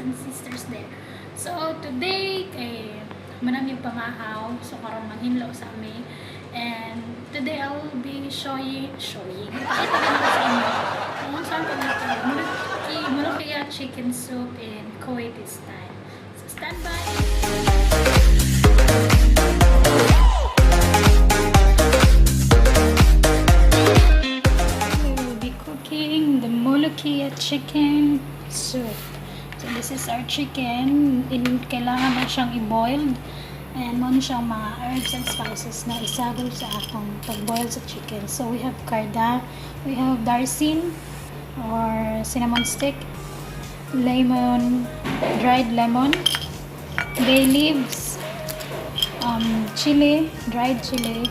and sisters there. So today kay manami yung pangahaw, so karon manghinlo sa ami. And today I will be showing ipakita ko sa inyo kung saan ko dito mulukhia chicken soup in Kuwaiti style. So stand by. We will be cooking the mulukhia chicken soup. So this is our chicken. Kailangan na siyang i-boiled. And mo siyang mga herbs and spices na isagol sa atong pag-boil sa chicken. So we have we have darcin or cinnamon stick, lemon, dried lemon, bay leaves, chili, dried chili,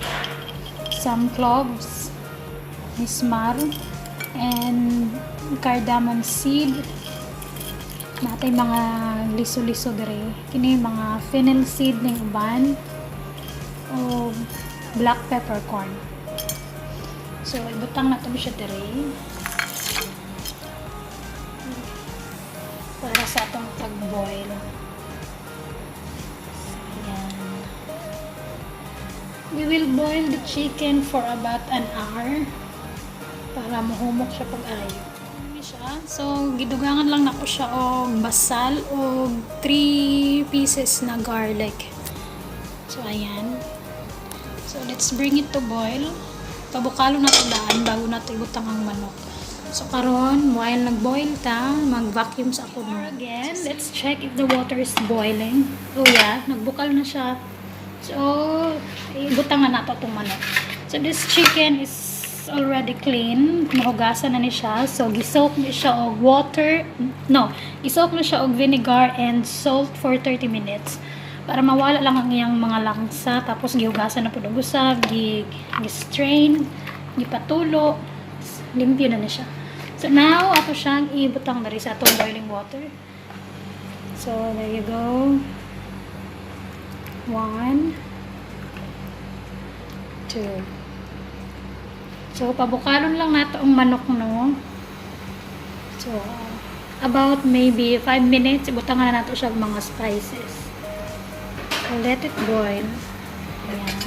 some cloves, mismar, and cardamom seed. Natay mga liso-liso dire. Kini mga fennel seed ning uban o black peppercorn. So ibutang nato siya dire para sa atong pag-boil. So, ayan. We will boil the chicken for about an hour para muhumok siya pag-ayo. Ano siya? So, gidugangan lang nako siya og basal o 3 pieces na garlic. So, ayan. So, let's bring it to boil. Pabukalo na ito daan bago nato ibutang ang manok. So, karon while nag-boil ta, mag-vacuum sa ako. No? Again, let's check if the water is boiling. Oh yeah, nagbukal na siya. So, ibutang na nato itong manok. So, this chicken is already clean. Nahugasan na ni siya. So, gisoak ni siya og water. No, gisoak ni siya og vinegar and salt for 30 minutes. Para mawala lang ang iyang mga langsa. Tapos, gihugasan na pud og usab, gi-strain, gipatulo. Limpyo na ni siya. So, now, ato siyang ibutang na rin sa atong boiling water. So, there you go. One, two. So, pabukalon lang nato ang manok, no? So, about maybe 5 minutes, ibutang na nato siya mga spices. So, let it boil. Ayan.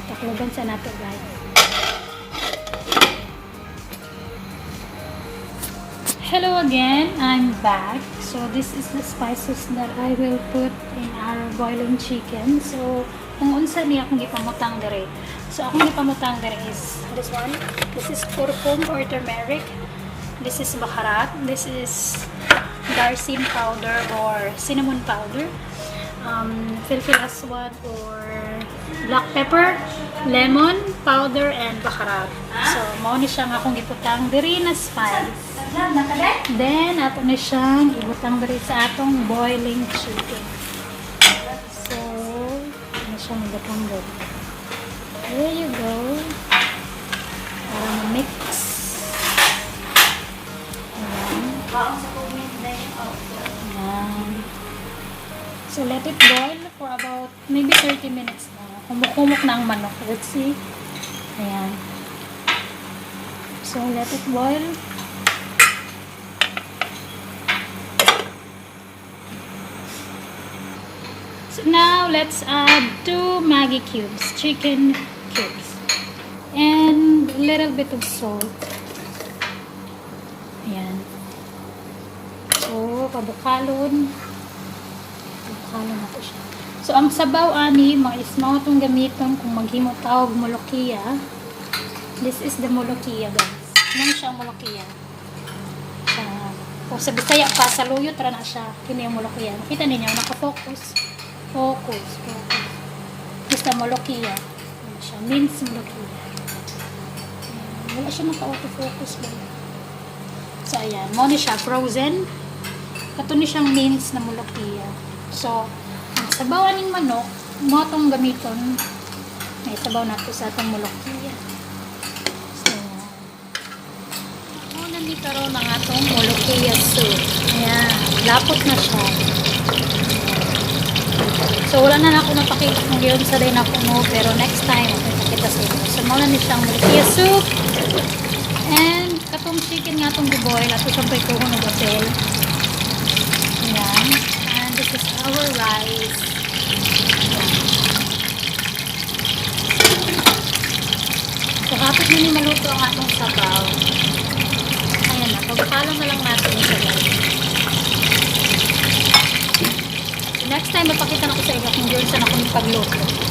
Takloban sa nato, guys. Hello again, I'm back. So this is the spices that I will put in our boiling chicken. So kung unsa niya akong gipamutang dire. So akong gipamutang dire is this one. This is kurkum or turmeric. This is baharat. This is darcin powder or cinnamon powder. Filfil aswad or black pepper, lemon powder, and baharat. So mao ni siya nga akong giputang diri na spice. Then, ato ni siyang ibutang diri sa atong boiling chicken. So, ano siyang ibutang diri. There you go. Para ma-mix. Ayan. Ayan. So, let it boil for about maybe 30 minutes na. Kumuk-kumuk na ang manok. Let's see. Ayan. So, let it boil. So now, let's add 2 Maggi cubes, chicken cubes, and a little bit of salt. Ayan. So, pabukalon. Pabukalon na to siya. So, ang sabaw ani, mga is mao itong gamiton kung maghimo tawag mulukhia. This is the mulukhia, guys. Ano siya ang mulukhia? Siya. O sa Bisaya pa, sa luyot ra na siya. Kini yung mulukhia. Makita ninyo, naka-focus. Focus, focus. Basta mulukhia. Ano siya? Minced mulukhia. Ayan. Wala siya naka-autofocus ba? So, ayan. Mo ni siya, frozen. Kato ni siyang minced na mulukhia. So, ang sabaw aning manok, mo itong gamiton. May sabaw nato sa atong mulukhia. So, mo na ni karon ang atong mulukhia soup. Ayan. Lapot na siya. So, wala na ako napakita kung yun sa din ako no, pero next time, ako ipakita sa inyo. So, mao na ni siyang mulukhia soup. And, katong chicken nga atong giboil, ato siyang prituhon og hotel. Ayan. And this is our rice. Ayan. So, hapit na ni maluto ang atong sabaw. Ayan na. Pagpalo na lang natin siya, guys. So, next time, mapakita na ko sa inyo kung giunsa nako ni pagluto.